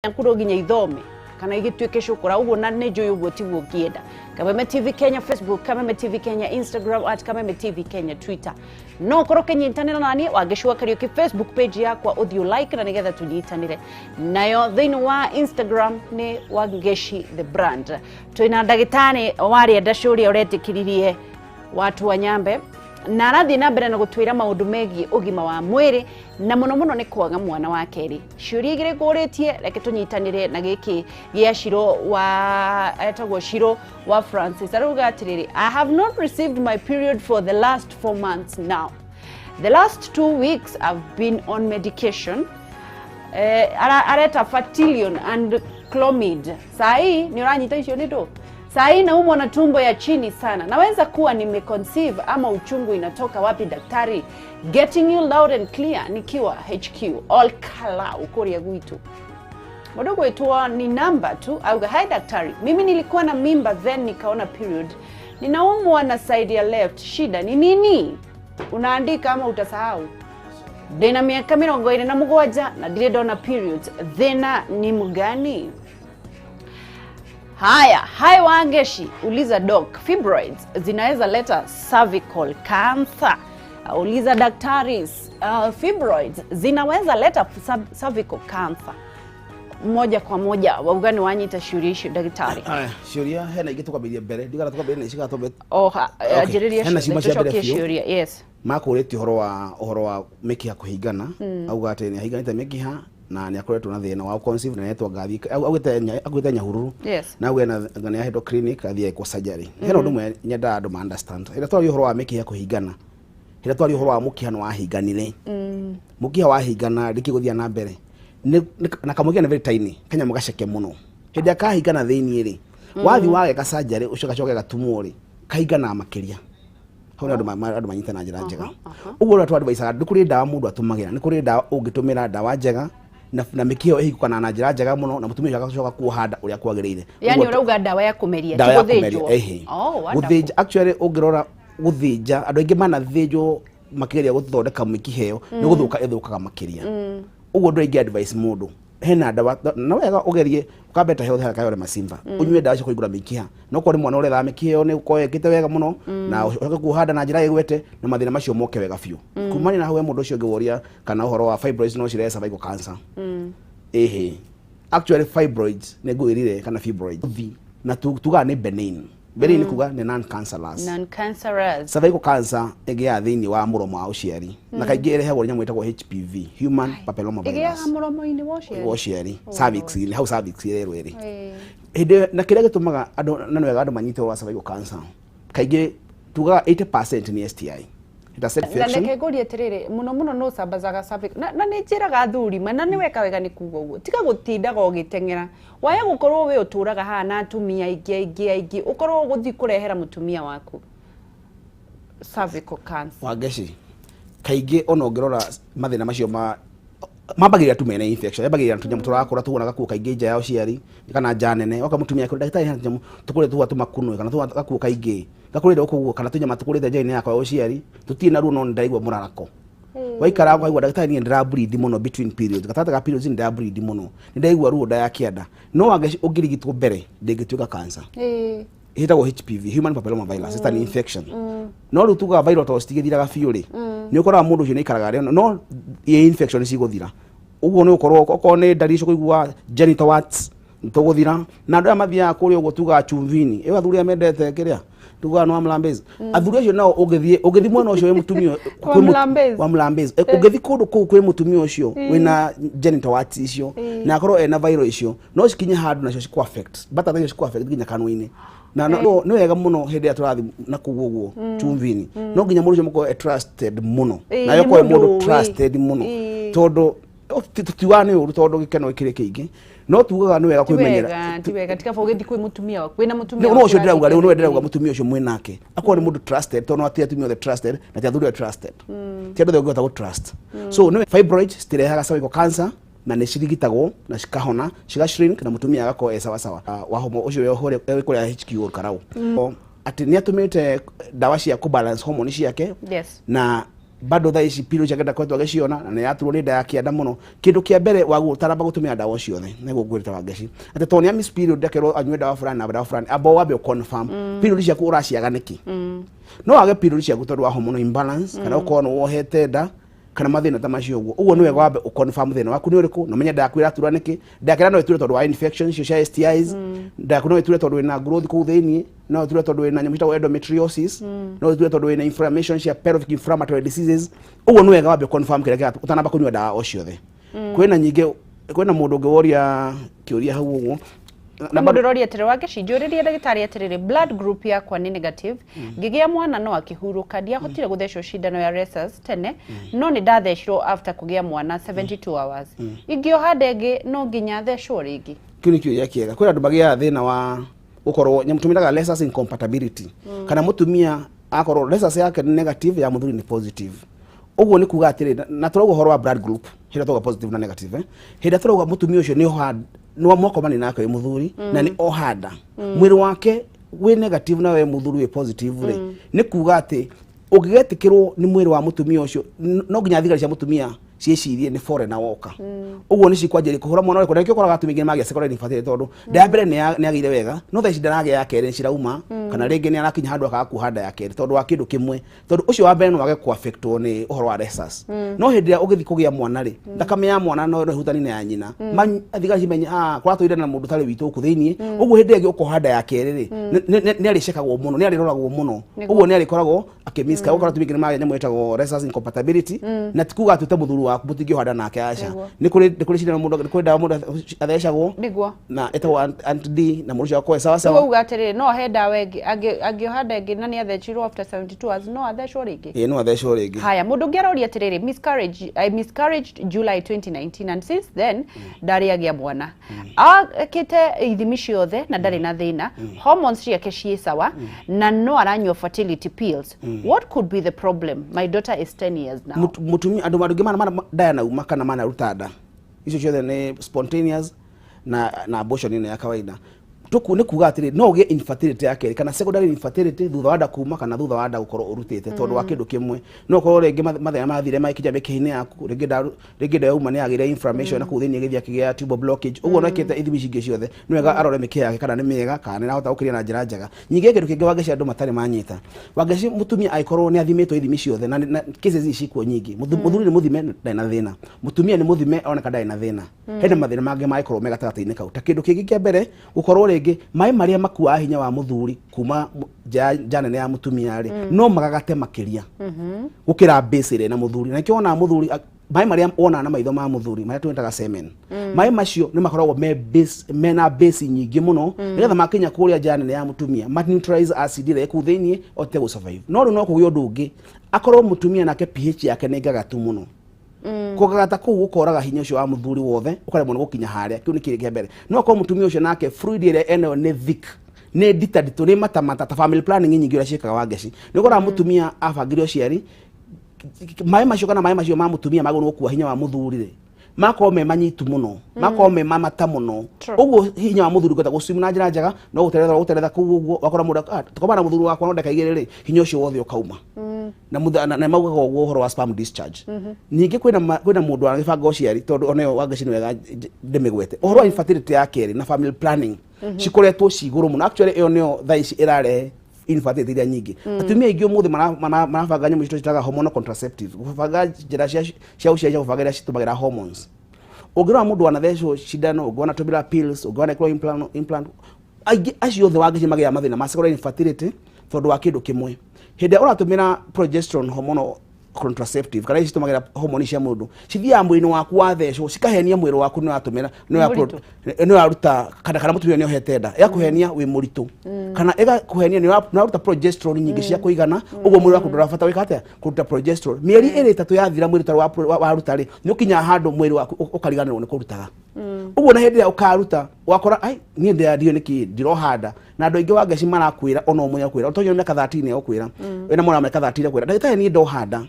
Kuro nginya ithome kana igĩtuĩke cũkũra ũguo, na nĩ njũĩ ũguo tiguo ngĩenda. Kameme TV Kenya Facebook, Kameme TV Kenya Instagram, @KamemeTV Kenya Twitter. No ũkorwo ũkĩnyitanĩra naniĩ Wangeci wa Kariũki Facebook page yakwa, ũthiĩ like na nĩgetha tũnyitanĩre nayo. Thĩinĩ wa Instagram nĩ Wangeci the Brand. Twĩna ndagĩtarĩ warĩa Ndacũria ũretĩkĩririe watu wa Nyambe na arathiĩ na mbere na gũtwĩra maũndũ megiĩ ũgima wa mwĩrĩ, na mũno mũno nĩ kwaga mwana wa kerĩ. Ciũria igĩrĩ ngũrĩtie, reke tũnyitanĩre na gĩkĩ gĩa Ciro wa, etagwo Ciro wa Francis. Arauga atĩrĩrĩ, "I have not received my period for the last 4 months now. The last 2 weeks I've been on medication." Areta Fertilion and Clomid. Saa hii ni ũranyita icio nĩ ndũ. "Saa hii naumwa na tumbo ya chini sana. Naweza kuwa nimeconceive ama uchungu inatoka wapi, daktari? Getting you loud and clear nikiwa HQ Ol Kalou kuria gwitu." Mũndũ gwĩtwo ni namba tu auga, "Hi daktari, mimi nilikuwa na mimba, then nikaona period. Ninaumwa na side ya left, shida ni nini?" Unaandika ama utasahau? "Ndĩna mĩaka 27 na ndirĩ ndona periods, thĩna ni mgani?" Haya, "Hi Wangeshi, uliza doc, fibroids zinaweza leta cervical cancer?" Uliza daktari, fibroids zinaweza leta cervical cancer? Moja kwa moja wauga nĩ wanyita ciũria icio, ndagĩtarĩ. Aya, ciũria hena ingĩ tũkwambĩrĩria mbere, ndigana twambĩrĩria na ici kana twambe? O ha, Okay. anjĩrĩria. Hena ciuma cia mbere tũcokie biũ. Ciũria, yes. Makũrĩtie ũhoro wa mĩkiha kũhingana. Auga atĩ nĩ ahinganĩte mĩkiha na nĩ akoretwo na thĩna wa conceive na nĩetwo ngathi augĩte Nyahururu na auge na nĩ ahetwo clinic athiĩ ekwo surgery. Hena ũndũ ũmwe nyendaga andũ ma understand ĩrĩa twaria ũhoro wa mĩkiha kũhingana. Rĩrĩa twaria ũhoro wa mũkiha nĩ wahinganire, mũkiha wahingana rĩkĩ gũthiĩ na mbere na kamũkiha nĩ very tiny, kanyamũ gaceke mũno. Hĩndĩ ĩrĩa kahingana thĩiniĩ rĩ, wathi wageka surgery ũcio gacoke gatumwo rĩ, kahinganaga makĩria. Hau nĩ andũ manyite na njĩra njega. Ũguo ũrĩa twadvisaga, nĩ kũrĩ ndawa mũndũ atũmagĩra, nĩ kũrĩ ndawa ũngĩtũmĩra, ndawa njega na mĩkiha ĩyo ĩhingũkanaga na njĩra njega mũno na mũtumia ũcio agacoka kuoha nda ũrĩa kwagĩrĩire. Yani ũrauga ndawa ya kũmeria, ti Ndawa ya kũmeria. gũthĩnjwo? Ehe. Oh, wonderful. Gũthĩnja, actually ũngĩrora gũthĩnja, andũ aingĩ manathĩnjwo makĩgeria gũthondeka mĩkiha ĩyo, nĩ gũthũka ĩthũkaga makĩria. Ũguo andũ aingĩ advice mũndũ hena ndawa na wega ũgerie ũkambeta health kayore masimba, ũnyue ndawa cia kũhingũra mĩkiha, no korwo nĩ mwana ũrethaga, mĩkiha ĩyo nĩ ũkorwo ĩkĩte wega mũno na ũcoke kuoha nda na njĩra ĩgwete na mathĩna macio moke wega biũ. Kumania na hau, he mũndũ ũcio ũngĩ woria kana ũhoro wa fibroids no cirehe cervical cancer. Ĩhĩ, actually fibroids nĩ ngwĩrire kana fibroids na tugaga nĩ benign. Benign nĩ kuga nĩ non cancerous. Non-cancerous. Cervical cancer ĩgĩaga thĩinĩ wa mũromo wa ũciari na kaingĩ ĩrehagwo nĩ nyamũ ĩtagwo HPV, human papilloma Ĩgĩaga virus. mũromo-inĩ wa ũciari? Wa ũciari, cervix, hau cervix ĩrerwo ĩrĩ. Ĩĩ. Hĩndĩ na kĩrĩa gĩtũmaga andũ, na nĩ wega andũ manyite ũhoro wa cervical cancer, kaingĩ tugaga 80% nĩ STI. Intersex Na infection. Reke ngũrie atĩrĩrĩ, mũno mũno nũ ũcambazaga cervix? Na nĩ njĩraga athuri ma, na nĩ weka wega nĩ kuga ũguo, tiga gũtindaga ũgĩteng'era waya gũkorwo wĩ ũtũraga haha na atumia aingĩ aingĩ aingĩ, ũkorwo ũgũthiĩ kũrehera mũtumia waku cervical cancer. Wangeci, kaingĩ ona ũngĩrora mathĩna macio ma mambagĩrĩria tu mena infection, yambagĩrĩria na tũnyamũ tũrakũra tuona gakuo kaingĩ nja ya ũciari kana nja nene. Oka mũtumia akĩra ndagĩtarĩ, hena tũnyamũ tũkũrĩte tũgwa tũmakunũ kana tũgwa gakuo kaingĩ gakũrĩte gũkũ ũguo kana tũnyama tũkũrĩte nja-inĩ yakwa ya ũciari, tũtirĩ na ruo no nĩndĩraigua mũrarako. Waikara ũkaigua, ndagĩtarĩ, niĩ ndĩra bleed mũno between periods, gatagatĩ ga periods nĩ ndĩra bleed mũno, nĩ ndaigua ruo nda ya kĩanda. No Wangeci, ũngĩrigitwo mbere ndĩngĩtuĩka cancer. Ĩtagwo HPV, human papilloma virus. It's an infection, no rĩu tugaga viral to citigĩthiraga biũ rĩ, nĩ ũkoraga mũndũ ũcio nĩ aikaraga rĩ, no ĩ infection cigũthira. Ũguo nĩ ũkorwo okorwo nĩ ndariri cia kũigua genital warts tũgũthira. Na andũ aya mathiaga kũrĩa ũguo tugaga chumvini ĩyo, athuri arĩa mendete kĩrĩa tugaga nĩ wa Mlambezi, athuri acio nao ũngĩthiĩ mwena ũcio wĩ mũtumia Wa Mlambezi. Wa Mlambezi. Ũngĩthiĩ kũndũ kũu kwĩ mũtumia ũcio wĩna genital warts icio na akorwo ena viral icio, no cikinye handũ nacio cikũ affect batata icio, cikũ affect nginya kanua-inĩ. Na nĩ wega mũno hĩndĩ ĩrĩa tũrathiĩ na kũu ũguo chumvini, no nginya mũndũ ũcio mũkorwo e trusted mũno. Nayo nĩ korwo mũndũ mũndũ ũĩ. trusted mũno, tondũ tutiugaga nĩ ũru, tondũ gĩkeno gĩkĩrĩ kĩingĩ, no tugaga nĩ wega Ti kwĩmenyera. wega, ti wega, tiga ũgĩthiĩ kwĩ mũtumia waku wĩna mũtumia No waku. ũcio ndĩrauga rĩu nĩwe ndĩrauga Ũrathiĩ. Mũtumia ũcio mwĩnake akorwo nĩ mũndũ trusted, tondũ no ti atumia othe trusted na ti athuri othe trusted, ti andũ othe ũngĩhota gũ trust. So nĩ fibroid citirehaga cervical cancer na nĩ cirigitagwo na cikahona, ciga shrink na mũtumia agakorwo e sawa sawa. Ah, wahomo ũcio wĩ kũrĩa HQ Olkalou. O, atĩ nĩ atũmĩte ndawa cia kũ balance hormone ciake na Bado thaa ici period ciake ndakoretwo agĩciona na nĩ yaturwo nĩ nda ya kĩanda mũno. Kĩndũ kĩa mbere wagwo ũtaramba gũtũmĩra ndawa ciothe, nĩguo ngwĩrĩte Wangeci atĩ tondũ nĩ miss period akerwo anyue ndawa fulani na ndawa fulani, amba wambe confirm period ciaku ũraciaga nĩkĩ. No wage period ciaku tondũ wa hormonal imbalance, kana ũkorwo nĩ wohete nda, kana mathĩna ta macio ũguo. Ũguo nĩ wega wambe ũconfirm thĩna waku nĩ ũrĩkũ na ũmenye nda yaku ĩratura nĩkĩ. Nda yake no ĩture tondũ wa infection icio cia STIs, nda yaku no ĩture tondũ wĩna growth kũu thĩiniĩ, no ĩture tondũ wĩna nyamũ ciĩtagwo endometriosis, no ĩture tondũ wĩna inflammation cia pelvic inflammatory diseases. Ũguo nĩ wega wambe confirm kĩrĩa kĩratũ ũtanamba kũnyua ndawa o ciothe. Kwĩna nyingĩ, kwĩna mũndũ ũngĩ woria kĩũria hau ũguo na mũndũ ũroria atĩrĩ, Wangeci, njũrĩrie ndagĩtarĩ atĩrĩrĩ, blood group yakwa nĩ negative, ngĩgĩa mwana no akĩhurũka, ndiahotire gũthecwo cindano ya rhesus tene, no nĩ ndathecirwo after kũgĩa mwana 72 hours. Ingĩoha nda ĩngĩ, no nginya thecwo rĩngĩ? Kĩu nĩ kĩũria kĩega. Kwĩna andũ magĩaga thĩna wa gũkorwo nyamũ tũmĩtaga rhesus incompatibility, kana mũtumia akorwo rhesus yake nĩ negative, ya mũthuri nĩ positive. Ũguo nĩ kuga atĩrĩ, na tũrauga ũhoro wa blood group hĩndĩ ĩrĩa tũrauga positive na negative, eh? Hĩndĩ ĩrĩa tũrauga mũtumia ũcio nĩ oha, nĩ mwakomani nake wĩ mũthuri na nĩ oha nda, mwĩrĩ wake wĩ negative na we mũthuri wĩ positive rĩ, nĩ kuga atĩ ũngĩgetĩkĩrwo nĩ mwĩrĩ wa mũtumia ũcio, no nginya thigari cia mũtumia ciĩcirie nĩ foreigner woka. Ũguo nĩ cikwanjĩrĩria kũhũra mwana ũrĩkũ, na nĩkĩo ũkoraga atumia aingĩ nĩ magĩa secondary infertility, tondũ nda ya mbere nĩ yagĩire wega, no thaa ici ndaragĩa ya kerĩ, nĩ cirauma, kana rĩngĩ nĩ arakinya handũ akaga kuoha nda ya kerĩ tondũ wa kĩndũ kĩmwe, tondũ ũcio wa mbere no wage kũ-affectwo nĩ ũhoro wa rhesus. No hĩndĩ ĩrĩa ũgĩthiĩ kũgĩa mwana rĩ, thakame ya mwana no ĩhutanie na ya nyina. Thigari cimenye, ah, kũratũire na mũndũ ũtarĩ witũ gũkũ thĩiniĩ. Ũguo hĩndĩ ĩrĩa ĩngĩ ũkoha nda ya kerĩ rĩ, nĩ arĩcekagwo mũno, nĩ arĩroragwo mũno. Ũguo nĩ arĩkoragwo akĩmiss. Ũgakora atumia aingĩ nĩ magĩa nyamũ ĩtagwo rhesus incompatibility, na ti kuga atĩ ũte mũthuri waku mũtingĩoha nda nake, aca. Nĩ kũrĩ cindano mũndũ, nĩ kũrĩ ndawa mũndũ athecagwo na ĩtagwo anti D, na mũndũ ũcio akorwo sawa sawa. Ũguo uga atĩrĩrĩ, no ahe ndawa ĩngĩ angĩoha nda ĩngĩ na nĩ athecirwo after 72 hours, no athecwo rĩngĩ? Ĩĩ, no athecwo rĩngĩ. Haya, mũndũ ũngĩ aroria atĩrĩrĩ, miscarriage, I miscarriaged July 2019 and since then ndarĩ agĩa mwana. Akĩte ithimi ciothe na ndarĩ na thĩna, hormones ciake ciĩ sawa na no aranyua fertility pills. What could be the problem? My daughter is 10 years now. Mũtumia andũ aingĩ mana nda yanauma kana manaruta nda icio ciothe nĩ spontaneous na abortion ĩno ya kawaida. Tuku nĩ kuga atĩrĩ, no ũgĩe infertility ya kerĩ kana secondary infertility thutha wa nda kuma kana thutha wa nda gũkorwo ũrutĩte, tondũ wa kĩndũ kĩmwe, no ũkorwo rĩngĩ mathĩna mathire magĩkinya mĩkiha-inĩ yaku, rĩngĩ nda, rĩngĩ nda yauma nĩ yagĩire inflammation na kũu thĩinĩ ĩgĩthiĩ akĩgĩa tubal blockage. Ũguo no ĩkĩte ithimi cingĩ ciothe, nĩ wega arore mĩkiha yake kana nĩ mĩega, kana nĩ ĩrahota gũkĩria na njĩra njega. Ningĩ kĩndũ kĩngĩ, Wangeci, andũ matarĩ manyita, Wangeci, mũtumia angĩkorwo nĩ athimĩtwo ithimi ciothe na cases ici cikuo nyingĩ, mũthuri nĩ mũthime, ndarĩ na thĩna, mũtumia nĩ mũthime, oneka ndarĩ na thĩna, hena mathĩna mangĩ mangĩkorwo me gatagatĩ-inĩ kau, ta kĩndũ kĩngĩ kĩa mbere gũkorwo rĩngĩ maĩ marĩa makuaga hinya wa mũthuri kuma nja nene ya mũtumia rĩ, no magagate makĩria gũkĩra base ĩrĩa ĩna mũthuri. Na nĩkĩo wonaga mũthuri maĩ marĩa wonaga na maitho ma mũthuri, marĩa twĩtaga semen, maĩ macio nĩ makoragwo me base, mena base nyingĩ mũno, nĩgetha makinya kũrĩa nja nene ya mũtumia ma neutralize acid ĩrĩa ĩ kũu thĩiniĩ ote gũ survive. No rĩu no kũgĩa ũndũ ũngĩ, akorwo mũtumia nake pH yake nĩ ngagatu mũno. Kũgagata kũu gũkoraga hinya ũcio wa mũthuri wothe, ũkaremwo nĩ gũkinya harĩa. Kĩu nĩ kĩrĩ kĩa mbere. No akorwo mũtumia ũcio nake fluid ĩrĩa enayo nĩ thick, nĩ ndita nditũ, nĩ matamata, ta family planning nyingĩ ũrĩa ciĩkaga, Wangeci, nĩ ũkoraga mũtumia abangire ũciari, maĩ macio kana maĩ macio ma mũtumia magũrũ gũkua hinya wa mũthuri rĩ, makorwo me manyitu mũno, makorwo me mamata mũno. Ũguo hinya wa mũthuri ngwenda gũcim na njĩra njega no gũteretha kũu. Ũguo wakora mũndũ, ah, tukoma na mũthuri wakwa no ndagĩka 2 rĩ, hinya ũcio wothe ũkauma na maugaga ũguo ũhoro wa sperm discharge. Ningĩ kwĩna mũndũ aragĩbanga ũciari, tondũ onayo, Wangeci, nĩ wega ndĩmĩgwete ũhoro wa infertility ya kerĩ na family planning cikoretwo ci igũrũ mũno. Actually ĩyo nĩyo thaa ici ĩrarehe infertility iria nyingĩ. Atumia aingĩ ũmũthĩ marabanga nyamũ icio twĩtaga hormonal contraceptive, gũbanga njĩra cia ũciari cia gũbanga iria citũmagĩra hormones. Ũngĩrora mũndũ wanathecwo cindano, ũngĩ wanatũmĩra pills, ũngĩ wanekĩrwo implant, aingĩ acio othe, Wangeci, magĩaga mathĩna ma secondary infertility tondũ wa kĩndũ kĩmwe. Hĩndĩ ĩrĩa ũratũmĩra progesterone hormonal contraceptive kana ici citũmagĩra hormone cia mũndũ, cithiaga mwĩrĩ-inĩ waku wathecwo, cikahenia mwĩrĩ waku nĩ ũratũmĩra, nĩ Mũritũ. Nĩ ũraruta kana mũtumia nĩ ohete nda, ĩgakũhenia wĩ mũritũ, kana ĩgakũhenia nĩ ũraruta progesterone nyingĩ cia kũigana. Ũguo mwĩrĩ waku ndũrabata gwĩka atĩa? Kũruta progesterone. Mĩeri 2 3 yathira, mwĩrĩ ũtarĩ waruta rĩ, nĩ ũkinyaga handũ mwĩrĩ waku ũkariganĩrwo nĩ kũrutaga. Ũguo na hĩndĩ ĩrĩa ũkaruta, wakora ai niĩ ndĩrandio nĩkĩ ndirohanda. Na andũ aingĩ, Wangeci, marakwĩra ona ũmwe akwĩra ũtonye mĩaka 13, egũkwĩra wĩna mwana wa mĩaka 13, akwĩra, "Ndagĩtarĩ, niĩ ndohanda."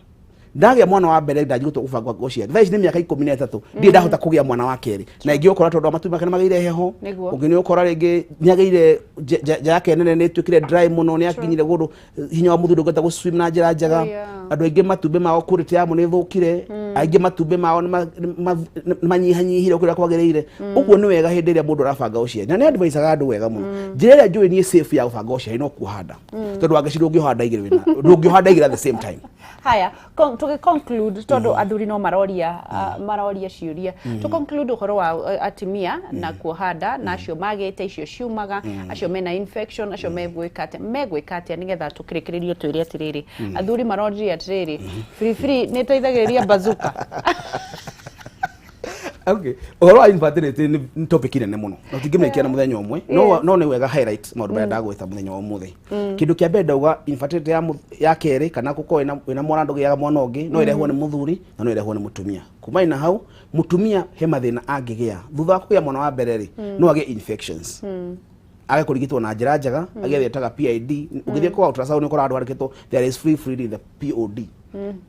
Ndagĩa mwana wa mbere ndanjigũtwo gũbanga ũciari. Thaa ici nĩ mĩaka 13 ndirĩ ndahota kũgĩa mwana wa kerĩ, na ingĩ ũkora tondũ wa matumbĩ make nĩ magĩire heho. Nĩguo. Ũngĩ nĩ ũkora rĩngĩ nĩ agĩire nja yake nene nĩ ĩtuĩkire dry mũno, nĩ akinyire kũndũ hinya wa mũthuri ndũngĩhota gũ swim na njĩra njega. Oh, yeah. Andũ aingĩ matumbĩ mao quality yamo nĩ ĩthũkire, aingĩ matumbĩ mao nĩ manyihanyihire ũkĩrĩa kwagĩrĩire. Ũguo nĩ wega hĩndĩ ĩrĩa mũndũ arabanga ũciari, na nĩ advisaga andũ wega mũno, njĩra ĩrĩa njũĩ niĩ safe ya gũbanga ũciari no kuoha nda, tondũ wangeci ndũngĩoha nda igĩrĩ wĩna, ndũngĩoha nda igĩrĩ at the same time. Haya, tũgĩ conclude, tondũ athuri no maroria, maroria ciũria, tũ conclude ũhoro wa atumia na kuoha nda, na acio magĩte icio ciumaga, acio mena infection, acio megwĩka atĩa nĩgetha tũkĩrĩkĩrĩrio twĩre atĩrĩrĩ, athuri maroririe atĩrĩrĩ, biribiri nĩ ĩteithagĩrĩria bazuka? Okay, ũhoro wa infertility nĩ topic nene mũno na tũtingĩmĩkia na mũthenya ũmwe, no nĩ wega highlight maũndũ marĩa ndagwĩta mũthenya wa ũmũthĩ. Kĩndũ kĩa mbere ndauga, infertility ya kerĩ kana gũkorwo wĩna mwana ndũgĩaga mwana ũngĩ, no ĩrehwo nĩ mũthuri na no ĩrehwo nĩ mũtumia. Kumania na hau, mũtumia he mathĩna angĩgĩa thutha wa kũgĩa mwana wa mbere rĩ, no agĩe infections, age kũrigitwo na njĩra njega, agĩe ĩtaga PID. Ũgĩthiĩ kwa ultrasound nĩ ũkoraga andũ handĩkĩtwo "There is free fluid in the POD."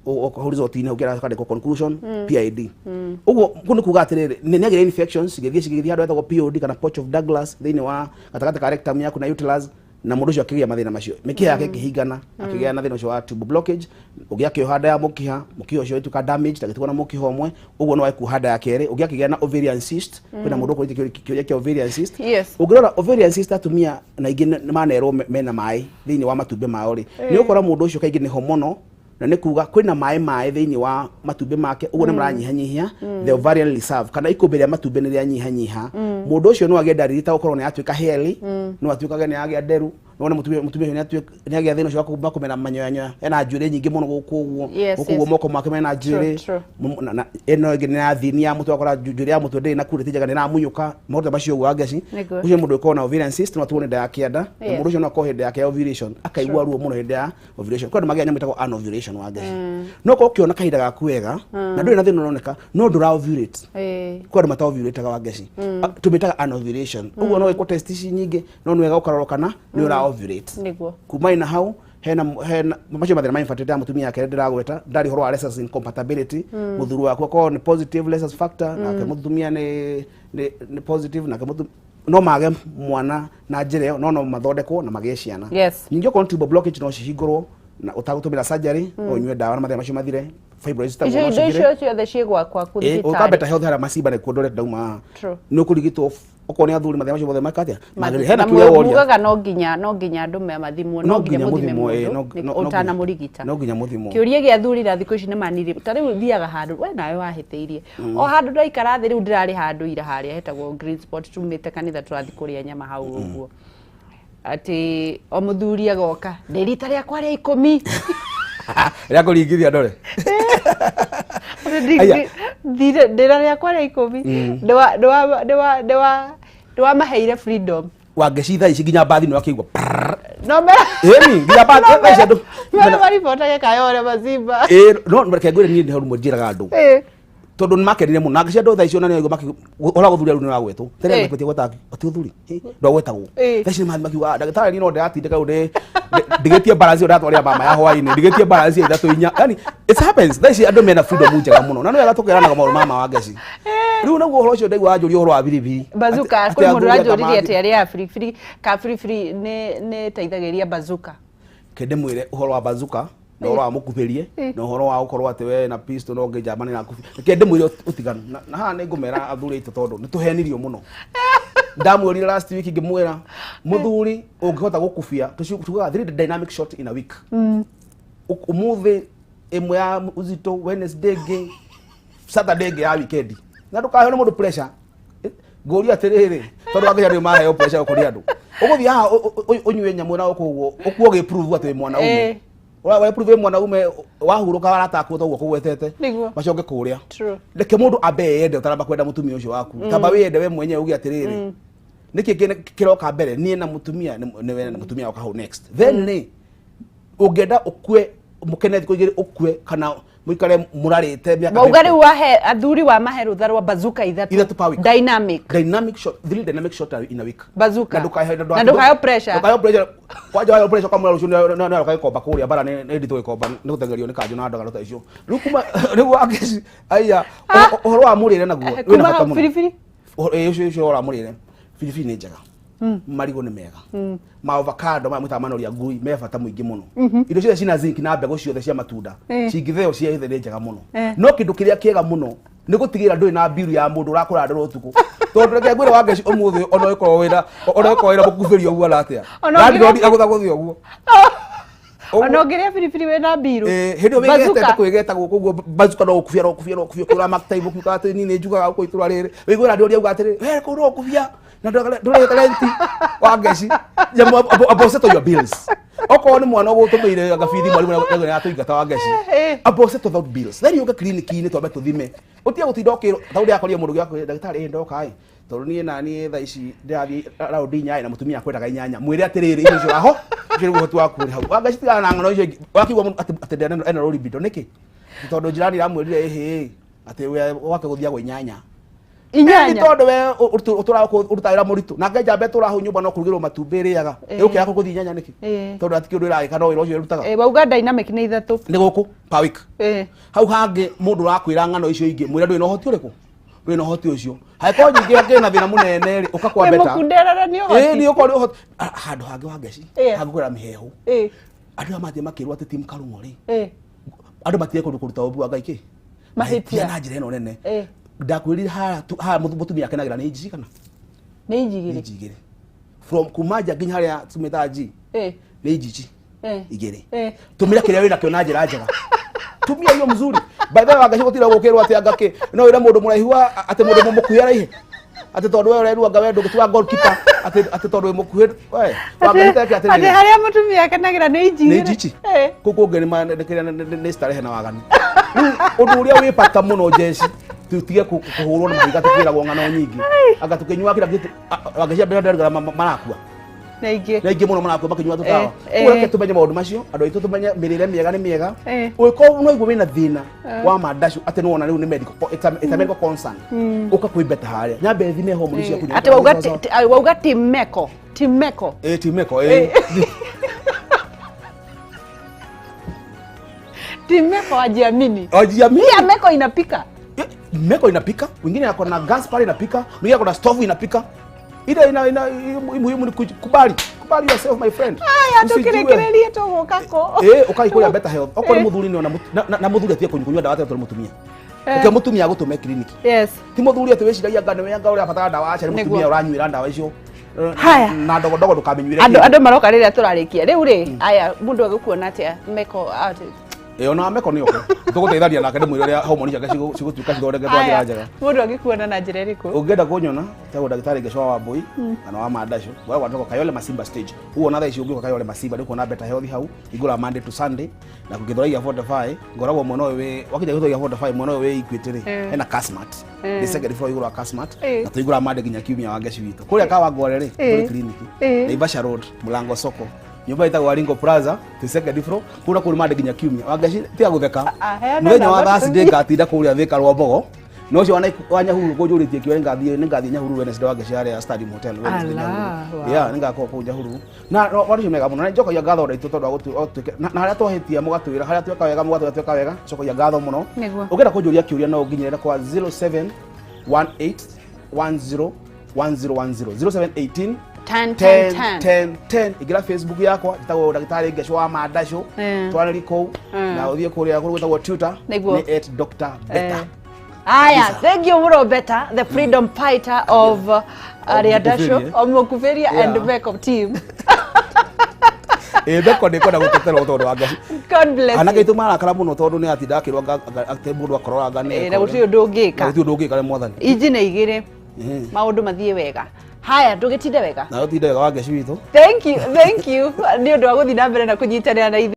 Hau result-inĩ ũkĩra kandĩkwo conclusion PID. Ũguo kũu nĩ kuga atĩrĩrĩ, nĩ agĩre infections cigĩthiĩ handũ hetagwo POD kana pouch of Douglas, thĩinĩ wa gatagatĩ ka rectum yaku na uterus, na mũndũ ũcio akĩgĩa mathĩna macio, mĩkiha yake ĩkĩhingana, akĩgĩa na thĩna ũcio wa tube blockage. Ũngĩ akĩoha nda ya mũkiha, mũkiha ũcio ũtuĩka damage, agĩtigwo na mũkiha ũmwe, ũguo no ekuoha nda ya kerĩ. Ũngĩ akĩgĩa na ovarian cyst. Kwĩna mũndũ ũkũrĩtie kĩũria kĩa ovarian cyst. Ũngĩrora ovarian cyst, atumia na aingĩ nĩ manerwo mena maĩ thĩinĩ wa matumbĩ mao rĩ, nĩ ũkora mũndũ ũcio kaingĩ nĩ hormonal, na nĩ kuga kwĩna maĩ thĩinĩ wa matumbĩ make, ũguo nĩ maranyihanyihia the ovarian reserve, kana ikũmbĩ rĩa matumbĩ nĩ rĩanyihanyiha. Mũndũ ũcio no agĩe ndariri ta gũkorwo nĩ atuĩka hairy, no atuĩkage nĩ agĩa nderu, no wone mũtumia ũcio nĩ agĩa thĩna ũcio wa kũmera manyoyanyoya, ena njuĩrĩ nyingĩ mũno gũkũ ũguo, gũkũ ũguo moko make mena njuĩrĩ. Na ĩno ĩngĩ nĩ ya thini ya mũtwe, wakora njuĩrĩ ya mũtwe ndĩrĩ na quality njega, nĩ ĩramunyũka, maũndũ ta macio ũguo wangeci. Nĩguo. Ũcio mũndũ ũkoragwo na ovarian cyst no aturwo nĩ nda ya kĩanda, na mũndũ ũcio no akorwo hĩndĩ yake ya ovulation akaigua ruo mũno hĩndĩ ya ovulation. Kwĩ andũ magĩaga nyamũ ĩtagwo anovulation, wangeci. No korwo ũkĩona kahinda gaku wega na ndũrĩ na thĩna ũroneka, no ndũra ovulate, kwĩ andũ mata ovulataga, wangeci, tũmĩtaga anovulation. Ũguo no wĩkwo test ici nyingĩ, no nĩ wega ũkarorwo kana nĩ ũra ovulate. Kumania na hau, hena macio mathĩna ma infertility ya mũtumia yake ndĩragweta, ndarĩ ũhoro wa rhesus incompatibility. Mũthuri waku akorwo nĩ positive rhesus factor, nake mũtumia nĩ positive, nake no mage mwana na njĩra ĩyo, no mathondekwo na magĩe ciana. Ningĩ okorwo nĩ tubal blockage, no cihingũrwo na ũtagũtũmĩra surgery, no ũnyue ndawa na mathĩna macio mathire. Fibroids Icio no indo cithire. icio ciothe ciĩ gwaku Ũkambeta thibitarĩ. Health harĩa macimba nĩkuo ndorete ndauma haha. True. Nĩ ũkũrigitwo okorwo nĩ athuri, mathĩna macio mothe meka atĩa? Magĩrĩire. Hena Na kĩũria woria. Mugaga no nginya andũ mathimwo, no No nginya nginya mũthime mũthimwo, mũndũ no ũtanamũrigita. No nginya mũthimwo. Kĩũria gĩa athuri na thikũ ici nĩ maniri, ta rĩu thiaga handũ we nawe wahĩtĩirie o handũ ndaikara thĩ. Rĩu ndĩrarĩ handũ ira harĩa hetagwo Green Spot, tumĩte kanitha tũrathiĩ kũrĩa nyama hau ũguo, atĩ o mũthuri agoka, ndĩ rita rĩakwa rĩa 10 Rĩa kũringithia ndore. Aya. Ndĩra rĩakwa rĩa 10, nĩwamaheire freedom. Wangeci, thaa ici nginya mbathi nĩ wakĩigua. No me Ĩni nginya mbathi thaa ici andũ mere maribotage Kayore Mazimba. Ĩ, no reke ngwĩre, niĩ nĩ hau rĩmwe njĩraga andũ tondũ nĩ makenire mũno na ngĩcia andũ thaa ici ona nĩ ũhoro wa gũthuria rĩu nĩ ũragwetwo tene. Mabatie gweta ti ũthuri ndwagwetagwo. Thaa ici nĩ mathiĩ makiuga, "Ah, ndagĩtarĩ, niĩ no ndĩratindĩka rĩu ndigĩtie balance ĩyo ndatwarĩra mama ya hwainĩ, ndigĩtie balance ya ithatũ inya." Yani it happens, thaa ici andũ mena freedom njega mũno, na nĩ wega tũkeranaga maũndũ ma wangeci. Rĩu naguo ũhoro ũcio ndaigua wanjũria ũhoro wa biribiri. Bazuka. Atĩ Kwĩ mũndũ athuri anga ũranjũririe atĩ arĩa biribiri ka biribiri nĩ ĩteithagĩrĩria bazuka. Kende mwĩre ũhoro wa bazuka na ũhoro wa mũkuhĩrie na ũhoro wa gũkorwo atĩ we na pistol no ngĩnjamba nĩ nakubi. Reke ndĩmwĩre ũtiganu na haha nĩ ngũmera athuri aitũ, tondũ nĩ tũhenirio mũno. Ndamwĩrire last week, ngĩmwĩra mũthuri ũngĩhota gũkubia, tugaga three dynamic shot in a week, ũmũthĩ ĩmwe ya uzito, Wednesday ĩngĩ, Saturday ĩngĩ ya weekend, na ndũkaheo nĩ mũndũ pressure. Ngũria atĩrĩrĩ, tondũ angĩca nĩ maheo pressure ũkũria andũ, ũgũthiĩ haha ũnyue nyamũ na ũkũ ũguo ũkuo ũgĩprove atĩ wĩ mwanaume. We prove wĩ mwanaume, wahurũka aratakwo toguo kũgwetete. Macoke kũrĩa. Reke mũndũ ambe eyende ũtaramba kwenda mũtumia ũcio waku. Tamba wĩyende we mwenyewe, uge atĩrĩrĩ, nĩkĩ kĩroka mbere niĩ na mũtumia? Nĩ we na mũtumia oka hau next, then rĩ ũngĩenda ũkue mũkene thikũ 2 ũkue kana Mũikare mũrarĩte mĩaka Wauga 50. Rĩu wahe athuri, wamahe rũtha rwa bazooka ithatũ. Ithatũ per week. Dynamic. Dynamic shot, three dynamic shot in a week. Bazooka. Na ndũkahe Na ndũkahe pressure. Ndũkahe pressure. Kwanja wahe pressure kamũra rũciũ nĩ nĩ gĩkomba kũrĩa bara nĩ nditũ gĩkomba nĩ gũteng'erio nĩ kanjũ na ndagaro ta icio. Rĩu kuma rĩu Wangeci aya ũhoro wa mũrĩre naguo Eh, wĩna kuma bata hau mũno. biribiri? Ũhoro ĩĩ, ũcio ũhoro wa mũrĩre, biribiri nĩ njega, marigũ nĩ mega, ma avocado maya mwĩtaga manoria ngui me bata mũingĩ mũno, indo ciothe cina zinc na mbegũ ciothe cia matunda cingĩtheo ciothe nĩ njega mũno. No kĩndũ kĩrĩa kĩega mũno nĩ gũtigĩrĩra ndũrĩ na mbiru ya mũndũ ũrakũra ndũrũ ũtukũ, tondũ reke ngwĩre Wangeci, ũmũthĩ ona ũgĩkorwo wĩna mũkubĩri ũguo na atĩa Ona landlord agũthagũthia ũguo. Ona ũngĩrĩa biribiri wĩna mbiru. Eh, hĩndĩ ĩyo wĩgete kwĩgeta gũkũ ũguo bazuka no gũkubia no gũkubia no gũkubia kũra mark time ũkiuga atĩ niĩ nĩ njugaga gũkũ itũra rĩrĩ wĩigua radio auga atĩrĩ we kũu no gũkubia na ndũrĩhĩte renti. Wangeci nyamũ abo settle your bills. Okorwo nĩ mwana ũgũtũmĩire gabithi mwarimũ nĩ atũingata Wangeci, abo settle that bills, then yũke clinic-inĩ twambe tũthime, ũtige gũtinda ũkĩrwo ta ũrĩa akorire mũndũ gĩakwĩra ndagĩtarĩ ĩ ndoka ĩ tondũ niĩ na niĩ thaa ici ndĩrathiĩ raundi inya na mũtumia akwendaga inyanya. Mwĩre atĩrĩrĩ icio icio aho icio nĩguo ũhoti waku ũrĩ hau. Wangeci tigana na ng'ano icio ingĩ wakĩigua mũndũ atĩ ena rũri bindo nĩkĩ tondũ jirani iramwĩrire ĩhĩ atĩ we gwake gũthiagwo inyanya. Inyanya. Nĩ tondũ we ũtũraga ũrutaga wĩra mũritũ na njambe tũra hau nyũmba no kũrugĩrwo matumbĩ ĩrĩaga ĩgũkĩaga gũthiĩ inyanya nĩkĩ tondũ hatikĩ ũndũ ĩragĩka no wĩra ũcio ĩrutaga. Eh, wauga dynamic nĩ ithatũ. Nĩ gũkũ per week. Hau hangĩ mũndũ ũrakwĩra ng'ano icio ingĩ mwĩra ndũrĩ na ũhoti ũrĩkũ, ndũrĩ na ũhoti ũcio. Hangĩkorwo nyingĩ hakĩrĩ na thĩna mũnene rĩ ũka kwa Wĩ beta. mũkunderere nĩ Ĩĩ ũhoti. nĩ ũkorwo nĩ ũhoti. Ah, handũ hangĩ Wangeci hangĩkwĩra mĩhehu andũ aya mathiĩ makĩrwo atĩ team Karung'o rĩ andũ matige kũndũ kũruta ũmbi wa Ngai kĩ Mahĩtia. na njĩra ĩno nene. Ndakwĩrire haha haha mũtumia akenagĩra nĩ inji kana Nĩ inji nĩ igĩrĩ. inji igĩrĩ from kuma nja nginya harĩa tumĩtaga G nĩ inji ici igĩrĩ. Tumira kĩrĩa wĩnakĩo na njĩra njega, tumia hiyo mzuri. By the way Wangeci gũtira gũkĩrwo atĩ anga kĩ no wĩre mũndũ mũraihu atĩ mũndũ mũkuhĩ araihe atĩ tondũ we ũrerwo anga we ndũngĩtua goalkeeper atĩ tondũ wĩ mũkuhĩ we Wangeci teke Atĩ atĩrĩrĩ harĩa mũtumia akenagĩra nĩ inji nĩ igĩrĩ. inji ici kũu kũngĩ nĩ starehe na waganu. Rĩu ũndũ ũrĩa wĩ bata mũno jeci tutige kũhũrwo na mahiga tũkĩragwo ng'ano nyingĩ anga tũkĩnyua kĩrĩa Wangeci andũ arĩa marakua Na ingĩ. na ingĩ mũno marakua makĩnyua tũtawa. Koguo reke tũmenye maũndũ macio andũ aitũ, tũmenye mĩrĩre mĩega nĩ mĩega. Ũngĩkorwo no igua wĩna thĩna wa mandacu atĩ nĩwona rĩu nĩ medical, it's a medical concern, ũka kwĩ beta harĩa nyambe thime hormone ciaku. Atĩ wauga wauga team meko, team meko. Ĩ team meko ĩ. Team meko ajiamini. Ajiamini. Pia meko inapika. Meko inapika, wengine ako na gas pale inapika, mwingine ako na stove inapika. Ile ina muhimu ni kubali, kubali yourself my friend. Aya, Usijue. tũkĩrĩkĩrĩrie tũgũka kũ? Eh, ukai kũrĩa Better Health. Okorwo nĩ mũthuri nĩ ona na mũthuri atige kũnyua ndawa tondũ nĩ mũtumia. Ũke mũtumia agũtũme kiriniki. Ti mũthuri atĩ wĩciragia anga nĩwe anga ũrabatara ndawa, aca nĩ Nĩguo. mũtumia ũranyuĩra ndawa icio. Haya. Na ndogo ndogo ndũkamĩnyuĩre. Andũ andũ maroka rĩrĩa tũrarĩkia rĩu rĩ aya mũndũ agĩkuona atĩa meko atĩ? Ĩ ona meko nĩ oke. Tũgũteithania nake ndĩmwĩre ũrĩa hormone ciake cigũtuĩka cithondeketwo na njĩra njega. Mũndũ agĩkuona na njĩra ĩrĩkũ? Ũngĩenda kũnyona tagwo ndagĩtarĩ Ngecwa wa Wambui kana wa Mandacu gwagwa twako Kayole Masimba stage ũguo na thaa ici ũngĩũka Kayole Masimba nĩ ũkuona Better Health hau igũra Monday to Sunday na Gĩthũrai 45 ngoragwo mwena ũyũ wĩ wakinya Gĩthũrai 45 mwena ũyũ wĩ Equity rĩ hena Kasmart nĩ second floor igũrũ wa Kasmart na tũigũra Monday nginya Kiumia. Wangeci witũ kũrĩa Kawangware rĩ kũrĩ clinic Naivasha Road Mũlango Soko nyũmba ĩtagwo Aringo Plaza the second floor kũu na kũu nĩ Monday nginya Kiumia. Wangeci tiga gũtheka. Ah, heana Mũthenya wa namba Thursday tũthiĩ. ngatinda kũrĩa Thika Rwambogo no ũcio wa Nyahururu kũnjũrĩtie kĩũria nĩngathiĩ Nyahururu Wednesday Wangeci harĩa Stadium Hotel Wednesday Ala, Nyahururu. wow. Yeah, nĩngakorwo kũu Nyahururu na wandũ ũcio mega mũno na njokagia ngatho andũ aitũ tondũ wa gũtuĩka na harĩa twahĩtia mũgatwĩra, harĩa tweka wega mũgatwĩra tweka wega, njokagia ngatho mũno. Nĩguo. Ũngĩenda kũnjũria kĩũria no ũnginyĩre kwa 0718 10 1010 0718 10 10 10 10. 10 10. Ingĩra Facebook yakwa njĩtagwo ndagĩtarĩ Ngecwa wa Mandacũ twarĩri kũu na ũthiĩ kũrĩa kũrĩa gwĩtagwo Twitter Nĩguo. nĩ at Dr Better. Aya, Kabisa. thank you mũno Beta, the freedom fighter of Ariadasho, Mukubiria. of Mukubiria and Meko team. Ĩ Beko nĩ kwenda gũteterwo tondũ wa Ngeci God bless anake you. aitũ marakara mũno tondũ nĩ atinda akĩrwo atĩ mũndũ akorora nĩ Eh, na gũtirĩ ũndũ ũngĩka. na gũtirĩ ũndũ ũngĩka nĩ mwathani. Inji nĩ igĩrĩ. Maũndũ mathiĩ wega. Haya, ndũgĩtinde wega. Na ũtinde wega Wangeci witũ. Thank you, thank you. Nĩ ũndũ wa gũthiĩ na mbere na kũnyitanĩra na ithuĩ.